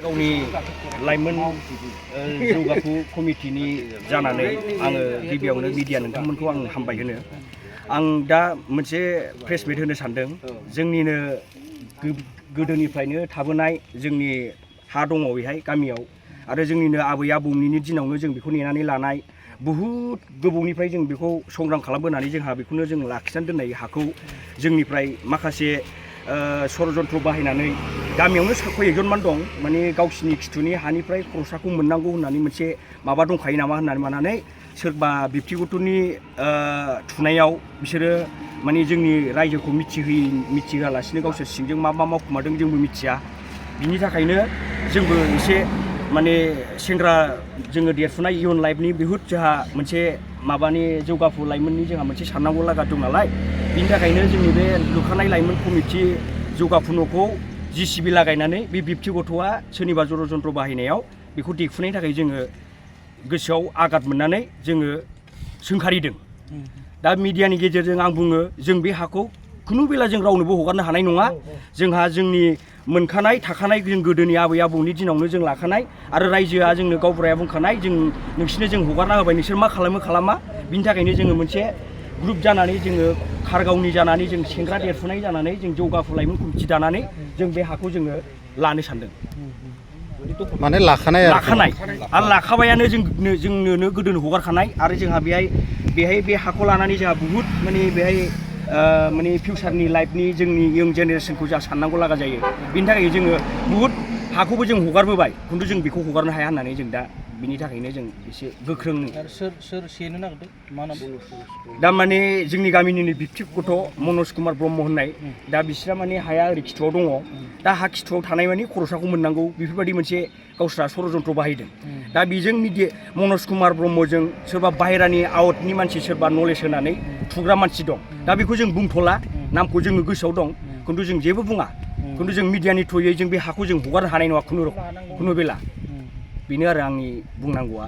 गावनि लाइमोन जौगाफु कमिटिनि जानानै आङो गिबियावनो मिडिया नोंथांमोनखौ आं हामबाय होनो आं दा मोनसे प्रेस मिट होनो सानदों जोंनिनो गोदोनिफ्रायनो थाबोनाय जोंनि हा दङ बेहाय गामियाव आरो जोंनिनो आबै आबौनि दिनावनो जों बेखौ नेनानै लानाय बहुद गोबावनिफ्राय जों बेखौ संग्राम खालामबोनानै जोंहा बेखौनो जों लाखिनानै दोननाय हाखौ जोंनिफ्राय माखासे षड़यन्त्र बाहायनानै गामियावनो खयजन मान दं माने गावसिनि खिथुनि हानिफ्राय खरसाखौ मोननांगौ होननानै मोनसे माबा दंखायो नामा होननानै मानानै सोरबा बिब्तिगतनि थुनायाव बिसोरो माने जोंनि रायजोखौ मिथिहोआलासिनो गावसोर सिंजों मा मावखुमादों जोंबो मिथिया बिनि थाखायनो जोंबो एसे माने सेंग्रा जोङो देरफुनाय इयुन लाइफनि बहुद जोंहा मोनसे माबानि जौगाफु लाइमोननि जोंहा मोनसे साननांगौ लागा दं नालाय बिनि थाखायनो जोंनि बे लुखानाय लाइमोन कमिटि जौगाफु न'खौ जिसिबि लागायनानै बे बिब्तिगतआ सोरनिबा षड़यन्त्र बाहायनायाव बेखौ देखुनायनि थाखाय जोङो गोसोआव आघात मोननानै जोङो सोंखारिदों दा मिडियानि गेजेरजों आं बुङो जों बे हाखौ खुनु बेला जों रावनोबो हगारनो हानाय नङा जोंहा जोंनि मोनखानाय थाखानाय जों गोदोनि आबै आबौनि दिनावनो जों लाखानाय आरो रायजोआ जोंनो गावबुराया बुंखानाय जों नोंसोरनो जों हगारना होबाय नोंसोर मा खालामो खालामा बिनि थाखायनो जोङो मोनसे ग्रुप जानानै जोङो खारगावनि जानानै जों सेंग्रा देरफुनाय जानानै जों जौगाफु लाइमोन कमिटि दानानै जों बे हाखौ जोङो लानो सानदों माने लाखानाय आरो लाखाबायानो जोंनो गोदोनो हगारखानाय आरो जोंहा बेहाय बे हाखौ लानानै जोंहा बहुद माने बेहाय माने फिउचारनि लाइफनि जोंनि इयं जेनेरेसनखौ जोंहा साननांगौ लागा जायो बिनि थाखाय जोङो बहुद हाखौबो जों हगारबोबाय खिन्थु जों बेखौ हगारनो हाया होननानै जों दा बिनि थाखायनो जों एसे गोख्रों सोर सेनो नागिरदों मा नाम दा माने जोंनि गामिनिनो बिब्तिगत मनज कुमार ब्रह्म होननाय दा बिस्रा माने हाया ओरै खिथुआव दङ दा हा खिथुआव थानाय माने खरसाखौ मोननांगौ बेफोरबायदि मोनसे गावस्रा षड़यन्त्र बाहायदों दा बेजों मनज कुमार ब्रह्मजों सोरबा बाहेरानि आउटनि मानसि सोरबा नलेज होनानै थुग्रा मानसि दं दा बेखौ जों बुंथ'ला नामखौ जोङो गोसोआव दं खिन्थु जों जेबो बुङा खिन्थु जों मिडियानि थ्रुयै जों बे हाखौ जों हगारनो हानाय नङा खुनु बेला बेनो आरो आंनि बुंनांगौआ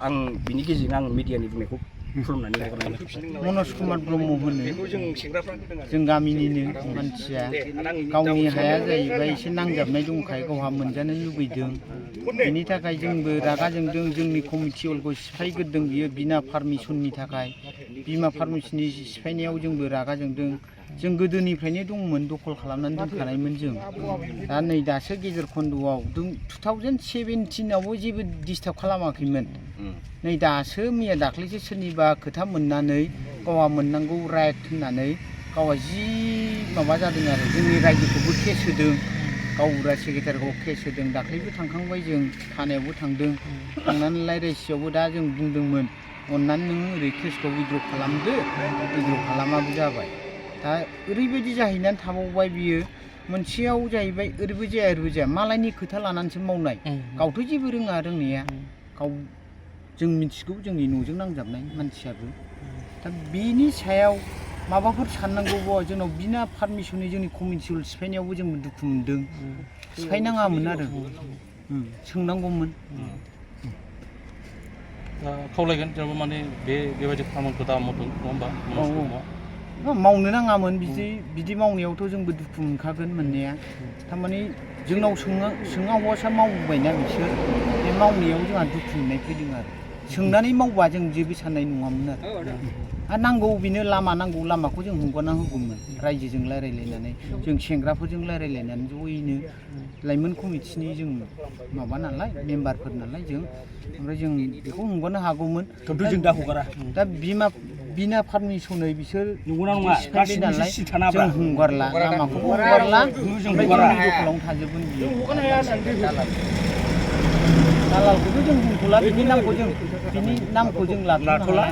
आं बिनि गेजेरजों आं मिडियानि बुंनायखौ खुलुमनानै हगारनाय मनज कुमार ब्रह्म होनो जों गामिनिनो मानसिया गावनि हाया जाहैबाय एसे नांजाबनाय दंखायो गावहा मोनजानो लुबैदों बेनि थाखाय जोंबो रागा जोंदों जोंनि कमिटि हलखौ सिफायग्रोदों बियो बिना पारमिसननि थाखाय बिमा पारमिसननि सिफायनायाव जोंबो रागा जोंदों जों गोदोनिफ्रायनो दंमोन दखल खालामनानै दोनखानायमोन जों दा नै दासो गेजेर खन्द'आव 2017आवबो जेबो डिस्टार्ब खालामाखैमोन नै दासो मैया दाख्लैसो सोरनिबा खोथा मोननानै गावहा मोननांगौ राइट होननानै गावहा जि माबा जादों आरो जोंनि रायजोखौबो केस होदों गावबुरा सेक्रेटारिखौ केस होदों दाख्लैबो थांखांबाय जों थानायावबो थांदों थांनानै रायज्लायसेयावबो दा जों बुंदोंमोन अननानै नों ओरै केसखौ उइद्र' खालामदो उइद्र' खालामाबो जाबाय दा ओरैबायदि जाहैनानै थाबावबाय बियो मोनसेयाव जाहैबाय ओरैबो जाया मालायनि खोथा लानानैसो मावनाय गावथ' जेबो रोङा रोंनाया गाव जों मिथिगौ जोंनि न'जों नांजाबनाय मानसियाबो दा बेनि सायाव माबाफोर साननांगौबा जोंनाव बिना पारमिसननि जोंनि कमिटि हल सिफायनायावबो जों दुखु मोनदों सिफायनाङामोन आरो सोंनांगौमोन खावलायगोन जेनेबा माने बेबायदि खामानिखौ दा मावदों नङा होमबा मावनो नाङामोन बिदि मावनायावथ' जोंबो दुखु मोनखागोन मोननाया थारमाने जोंनाव सोङा हौवासा मावबोबायना बिसोर बे मावनायाव जोंहा दुखु मोननाय फैदों आरो सोंनानै मावबा जों जेबो साननाय नङामोन आरो नांगौ बेनो लामा नांगौ लामाखौ जों हगारना होगौमोन रायजोजों रायज्लायलायनानै जों सेंग्राफोरजों रायज्लायलायनानै ज'यैनो लाइमोन कमिटिनि जों माबा नालाय मेम्बारफोर नालाय जों ओमफ्राय जों बेखौ हगारनो हागौमोन खिन्थु जों दा हगारा दा बिना पारमिसनै बिसोर नंगौना नङा सिफायबाय नालाय जों हगारला लामाखौबो हगारला ओमफ्राय जोंनि दखलावनो थाजोबगोन बियो दालालखौथ' जों बुंथ'ला बिनि नामखौ जों लाथ'ला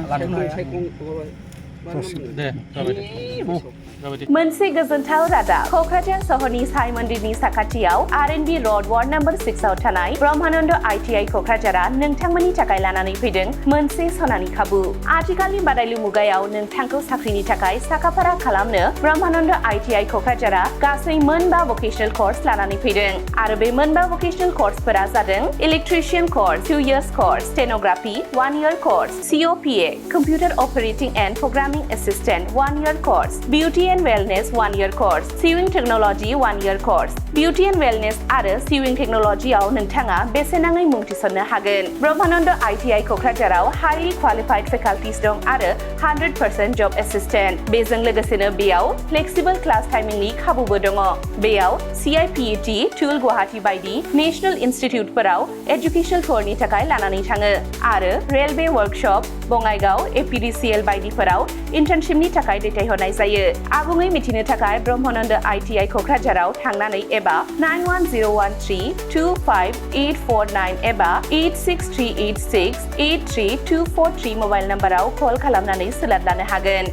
मोनसे गोजोनथाव रादाब क'क्राझार सहरनि साई मन्दिरनि साखाथियाव R&B र'ड वार्ड नम्बर 6 आव थानाय ब्रह्मानन्द ITI क'क्राझारआ नोंथांमोननि थाखाय लानानै फैदों मोनसे सनानि खाबु आथिखालनि बादायलु मुगायाव नोंथांखौ साख्रिनि थाखाय साखाफारा खालामनो ब्रह्मानन्द ITI क'क्राझारआ गासै मोनबा भकेशनेल कर्स लानानै फैदों आरो बे मोनबा भकेशनेल कर्सफोरा जादों electrician course 2 years course stenography 1 year course COPA computer operating and programming assistant 1 year course beauty and wellness 1 year course sewing technology 1 year कर्स बिउटि एन्ड वेलनेस आरो सिविं टेक्न'लजियाव नोंथाङा बेसेन नाङै मुं थिसननो हागोन ब्रह्मानन्द ITI क'क्राझाराव हाइलि क्वालिफाइड फेकाल्टिस दं आरो 100% जब एसिस्टेन्ट बेजों लोगोसेनो बेयाव फ्लेक्सिबल क्लास टाइमिंनि खाबुबो दङ बेयाव CIPET टुल गुवाहाटी बायदि नेशनेल इनस्टिट्युटफोराव एजुकेशन टुरनि थाखाय लानानै थाङो आरो रेलवे वर्कशप बङाइगाव APDCL बायदिफोराव इन्टार्नशिपनि थाखाय दैथायहरनाय जायो आबुङै मिथिनो थाखाय ब्रह्मानन्द ITI क'क्राझाराव थांनानै एबा 9101325849 एबा 86386 83243 मबाइल नाम्बाराव कल खालामनानै सोलाद लानो हागोन